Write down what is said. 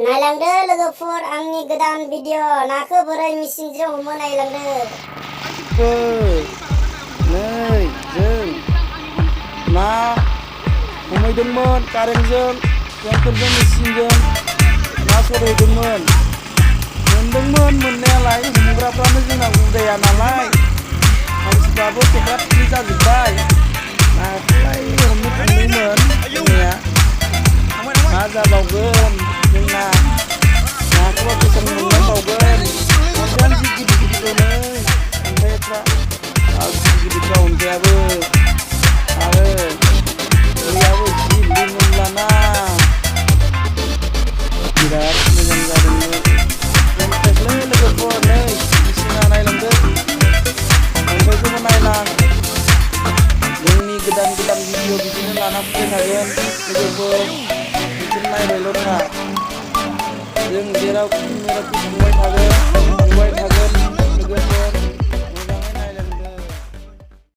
नायलांदो लोगोफोर आंनि गोदान भिडिअ नाखौ बोरै मेसिनजों हमो नायलांदो। नै जों ना हमहैदोंमोन कारेन्टजों ट्रेक्टरजों मेसिनजों ना सरहैदोंमोन। मोनदोंमोन मोननायालाय हमग्राफ्रानो जोंना उदाया नालाय मानसिफ्राबो थेख्रा-थेख्रि जाजोब्बाय। नाखौलाय हमनो थांदोंमोन जोंनिया मा जाबावगोन जोंना नाखौबा बेसेबां मोनलांबावगोन। अन्थायानो जि गिदिर नै अन्थाइफ्रा गिदिर गिदिरफ्रा अन्थायाबो आरो दैयाबो जि लिमोनलाना बिराद मोजां जादोंमोन। जोंनिफ्रायलै लोगोफोर नै मेसिना नायलांदो अन्थाइखौबो नायलां। जोंनि गोदान भिडिअ बिदिनो लाना फैबाय थागोन लोगोफोर बिदिनो नायबायल' था। जों जेरावखि मेरावखि थांबाय थागोन।